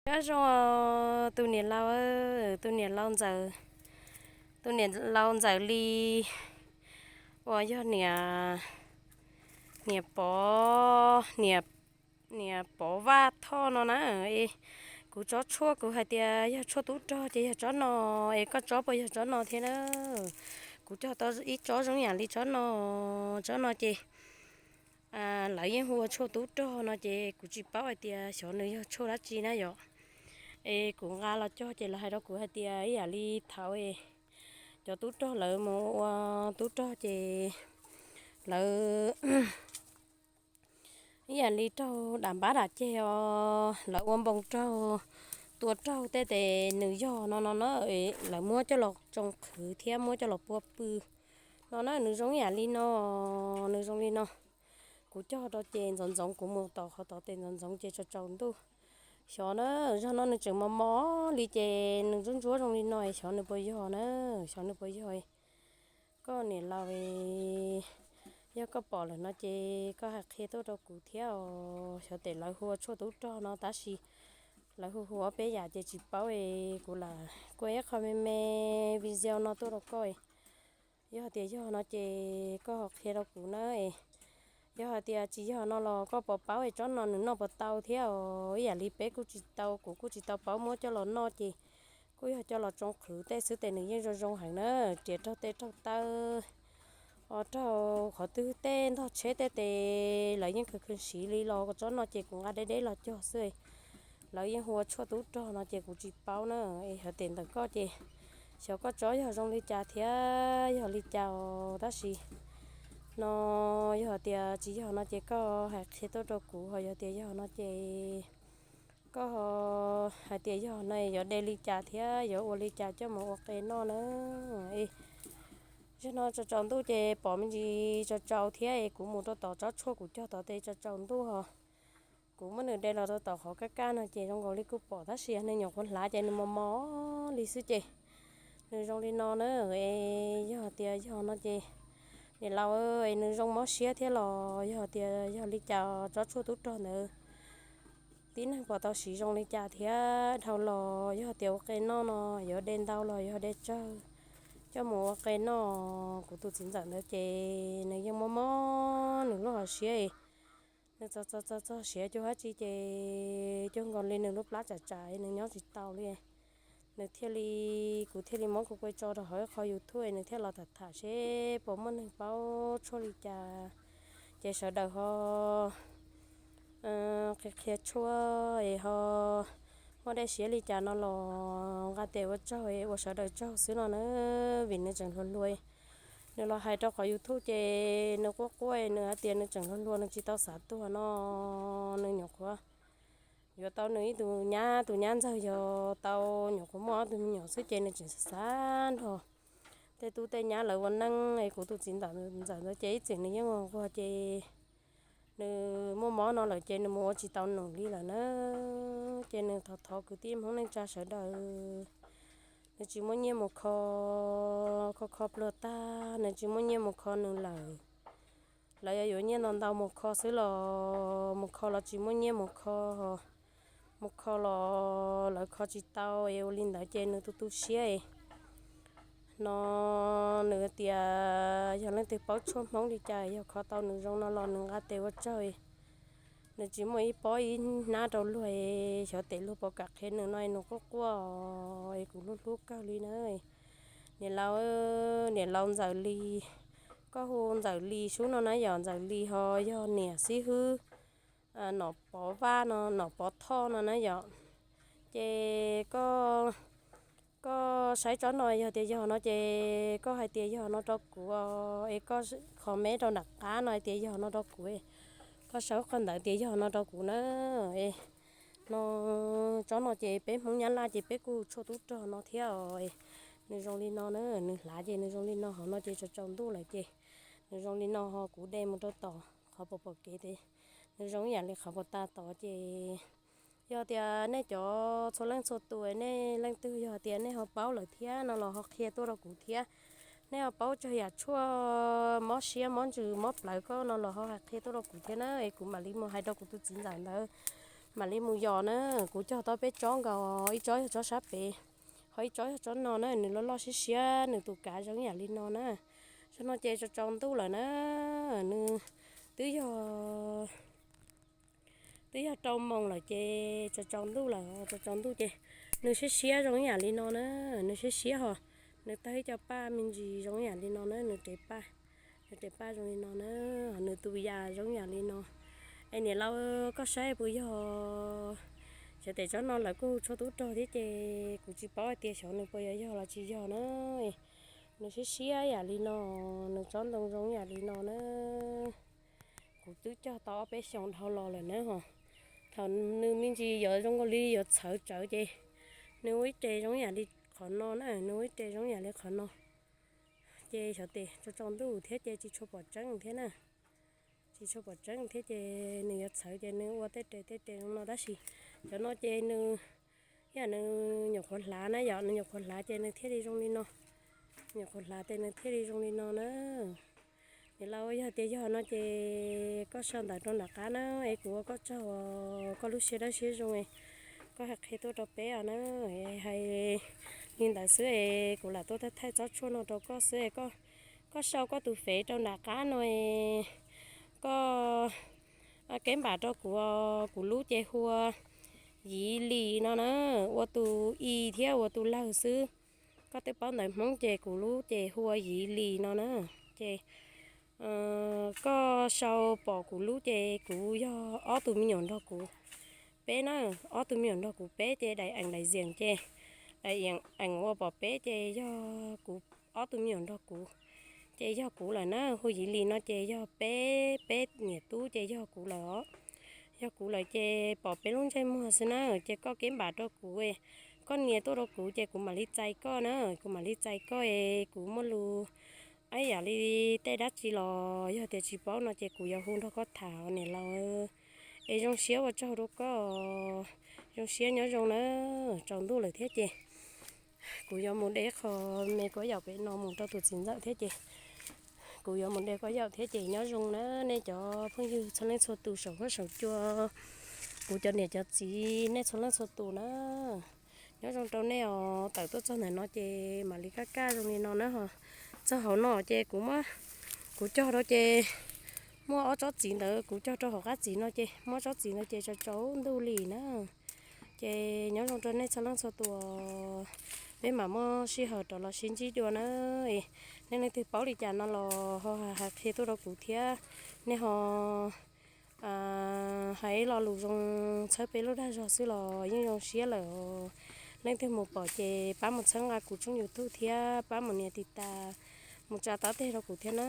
Nyob zoo tus niam laus, tus niam laus Ntxawm, tus niam laus Ntxawm Lis uas yog niam, niam Pov, niam, niam Pov Vaj Thoj no na. Kuv tsob tshuaj kuv hais tias yog tshuaj tub rog ces yog tsob no, es koj tsob puas yog tsob no thiab na? Kuv cog tau ib tsob zoo yam li tsob no, tsob no ces lawv yeej hu ua tshuaj tub rog no ces kuv tsis paub hais tias xyov nws yog tshuaj dab tsi na yom. Es kuv nqa los cog ces lawv hais rau kuv hais tias ib yam li thaud cov tub rog lawv mus ua tub rog ces lawv ib yam li raug dam npab dam ceg os, lawv ua npoo raug, tua raug tej tes nws yog no no na. Lawv muab coj los tsoo qhwv thiab muab coj los pua pw no na. Nws zoo ib yam li no, nws zoo li no. Kuv cog rau ces ntxoov ntxoov, kuv mus tom qhov tod tes ntxoov ntxoov ces tsaus tsaus ntuj. Xyov na, zaum no nws tseem mos mos li ces nws ntsuab ntsuab zoo li no, xyov nws puas yog na, xyov nws puas yog. Koj niam laus, yog koj pom lawm no ces koj hais qhia tuaj rau kuv thiab os. Xyov tes lawv hu ua tshuaj tub rog no tab sis lawv hu hu ob peb yam ces tsis paub es kuv lam kuaj ib qho me me video no tuaj rau koj. Yog hais tias yog no ces koj ho qhia rau kuv na. Yog hais tias tsis yog no los koj puas paub es tsob no nws noj puas tau thiab os? Ib yam li peb kuj tsis tau, kuv kuj tsis tau paub, muab coj los noj ces kuj yog coj los tsoo qhwv tej xwb tes nws yeej zoo zoo heev na. Riam raug tej raug taw os, raug qhov twg tej ntog tsheb tej tes lawv yeej khwv khwv siv li los tsob no ces kuv nqa deb deb los cog xwb. Lawv yeej hu ua tshuaj tub rog no ces kuv tsis paub na. Es hais tias ntawm koj ces xyov koj tsob yog zoo li cas thiab yog li cas os, tab sis no yog tias tsis yog no ces koj hais qhia tuaj rau kuv, ho yog tias yog no ces koj hais tias yog no yuav de li cas thiab yuav ua li cas coj mus ua qe noj na. Zaum no tsaus tsaus ntuj ces pom me ntsis tsaus tsaus thiab es kuv mus rau tom tsob tshuaj kuv cog tod tes tsaus tsaus ntuj ho kuv muab nws de los rau tom qhov kaj kaj no ces zoo nkaus li kuj pom tab sis nws nyuam qhuav hlav ces nws mos mos li xwb ces nws zoo li no na. Es yog tias yog no ces niam laus, nws zoo mob siab thiab los yog tias yog li cas tsob tshuaj tub rog ntawd tib neeg puas tau siv zoo li cas thiab dhau los yog tias ua qe noj no yuav de ntau los yog de tsawg coj mus ua qe noj. Kuv tus txiv ntxawm ntawd ces nws yeej mob mob nws lub hauv siab, nws txog txog txog txog siav cuag dab tsi ces cuag nkaus li nws lub plab tsam tsam nws nyob tsis tau li. Nws thiaj li, kuv thiaj li muab kuv kuj tso rau hauv ib qho YouTube nws thiaj los tham tham seb puas muaj neeg paub tshuaj li cas ces sawv daws ho qhia qhia tshuaj es ho muaj dej siab li cas no los nqa tes ua tsaug ua sawv daws tsaug xwb no na. Vim nws tseem hluas hluas, nws los hais rau qhov YouTube ces nws quaj quaj nws hais tias nws tseem hluas hluas nws tsis tau xav tuag no. Nws nyuam qhuav yuav tau nws ib tug nyab, tus nyab ntxawg yog tau nyuam qhuav muaj ob tug me nyuam xwb ces nws tseem xav xav nrog tej tub tej nyab lawv ua neej es kuv tus txiv ntxawm ntawd ces ib txwm nws yeej nquag ces nws muaj mob no lawm ces nws mus ua tsis tau num li lawm na. Ces nws thov thov kwv tij Hmoob neej tsa sawv daws, nws tsis muaj nyiaj mus kho, kho kho pluag tag nws tsis muaj nyiaj mus kho nws lawm. Lawv yuav yuav nyiaj ntau ntau mus kho xwb los mus kho los tsis muaj nyiaj mus kho, mus kho los lawv kho tsis tau es ua li ntawd ces nws tu tu siab no. Nws tias yog leej twg paub tshuaj Hmoob li cas yog kho tau nws zoo no los nws nqa tes ua tsaug. Nws tsis muaj ib pob ib hnab rau luag, xyov tes luag puas kam qhia nws no nws quaj quaj es kuv hlub hlub kawg li na. Niam laus, niam laus Ntxawm Lis, koj hu Ntxawm Lis sub no na yom, Ntxawm Lis ho yog niam xib hwb Nom Pov Vaj no, Nom Pov Thoj no na yom. Ces koj saib tsob no yog tias yog no ces koj hais tias yog no rau kuv, es koj comment rau nram qab no hais tias yog no rau kuv, koj sau qhov ntawd tias yog no rau kuv na. No, tsob no ces peb Hmoob Nyab Laj ces peb kuj tshuaj tub rog no thiab os. Nws zoo li no na, nws hlav ces nws zoo li no, hauv no ces tsaus tsaus ntuj lawm ces nws zoo li no ho kuv de mus rau tom qhov pom pom kev ces nws zoo ib yam li qhov puas tas tod ces yog tias nej cov txhua leej txhua tus nej leej twg yog tias nej ho paub lawm thiab no los ho qhia tuaj rau kuv thiab. Nej ho paub tsawg yam tshuaj mob siab mob ntsws mob plawv koj no los ho hais qhia tuaj rau kuv thiab na, es kuv mam li mus hais rau kuv tus txiv ntxawm ntawd, mam li mus yos na. Kuv cog tau peb tsob nkaus, ib tsob yog tsob sab pem, ho ib tsob yog tsob no na, nws loj loj siab siab, nws tus kav zoo ib yam li no na. Tsob no ces tsaus tsaus ntuj lawm na, nws twb yog twb yog rau moos lawm ces tsaus tsaus ntuj lawm, tsaus tsaus ntuj ces nws siab siab zoo ib yam li no na, nws siab siab ho, nws tawg ib co paj me ntsis zoo ib yam li no na, nws rev paj, nws rev paj zoo li no na, nws tus yas zoo ib yam li no. Es niam laus, koj saib puas yog? Xyov, tej tsob no lawv kuj hu tshuaj tub rog thiab ces kuv tsis paub hais tias xyov nws puas yog yog los tsis yog na. Nws siab siab yam li no, nws tsob ntoo zoo yam li no na. Kuv twb cog tau ob peb xyoos dhau los lawm na ho. Thaum nws me ntsis yuav zoo nkaus li yuav txhawv tsawv ces nws ua ib re zoo yam li qhov no na, nws ua ib re zoo yam li qhov no. Ces xyov, tej tsaus tsaus ntuj thiab ces tsis tshua pom tseeb thiab na. Tsis tshua pom tseeb thiab ces nws yuav txhawv ces nws ua tej re tej re zoo no tab sis cov no ces nws, yam nws nyuam qhuav hlav na, yog nws nyuam qhuav hlav ces nws thiaj li zoo li no. Nyuam qhuav hlav ces nws thiaj li zoo li no na. Niam laus, yog tias yog no ces koj sau ntawv rau nram qab na, es kuv ua koj tsaug, koj lub siab dawb siab zoo, koj hais qhia tuaj rau peb os na. Hais li ntawd xwb es kuv lam tuaj thaij thaij tsob tshuaj no rau koj xwb es koj sau koj tus fev rau nram qab no es koj keb npam rau kuv, kuv lub ces hu ua Yiv Lis no na, ua tus i thiab ua tus lawg xwb. Koj twb paub ntawv Hmoob ces kuv lub ces hu ua Yiv Lis no na. Ces koj sau pom kuv lub ces kuv yog ob tug me nyuam nrog kuv peb na, ob tug me nyuam nrog kuv peb ces daim eem daim zeem ces daim eem ua pom peb ces yog kuv, ob tug me nyuam nrog kuv ces yog kuv lawm na. Hu Yiv Lis no ces yog peb, peb niam tub ces yog kuv lawm os. Yog kuv lawm ces pom peb lub ntsej muag xwb na, ces koj keb npam rau kuv, koj nias tuaj rau kuv ces kuv mam li txais koj na, kuv mam li txais koj es kuv muaj lus ib yam li tej dab tsi los yog tias tsis paub no ces kuv yuav hu nrog koj tham niam laus. Es zoo siab ua tsaug rau koj, zoo siab, nyob zoo na. Tsaus ntuj lawm thiab ces kuv yuav mus de qho me kuab yaum pem no mus rau tus txiv ntxawm thiab ces kuv yuav mus de kuab yaum thiab ces nyob zoo na nej cov phooj ywg txhua leej txhua tus saum huab saum cua, kuv cov niam cov txiv nej txhua leej txhua tus na. Nyob zoo rau nej os, tawm tuaj txog ntawm no ces mam li kaj kaj zoo li no na ho. Txog hauv no ces kuv muab, kuv cog rau ces muaj ob tsob txiv ntawd, kuv cog rau hauv qab txiv no ces muaj ob tsob txiv ntawd ces tsaus tsaus ntuj li na. Ces nyob zoo rau nej txhua leej txhua tus, peb mam muaj sij hawm rov los sib ntsib dua na. Nej leej twg paub li cas no los ho hais qhia tuaj rau kuv thiab, nej ho hais ib lo lus zoo txhawb peb lub dag zog xwb los yeej zoo siab lawm. Leej twg mus pom ces pab mus txhawb nqa kuv tshooj YouTube thiab pab mus nias tiv tas, mus tsa tab teg rau kuv thiab na.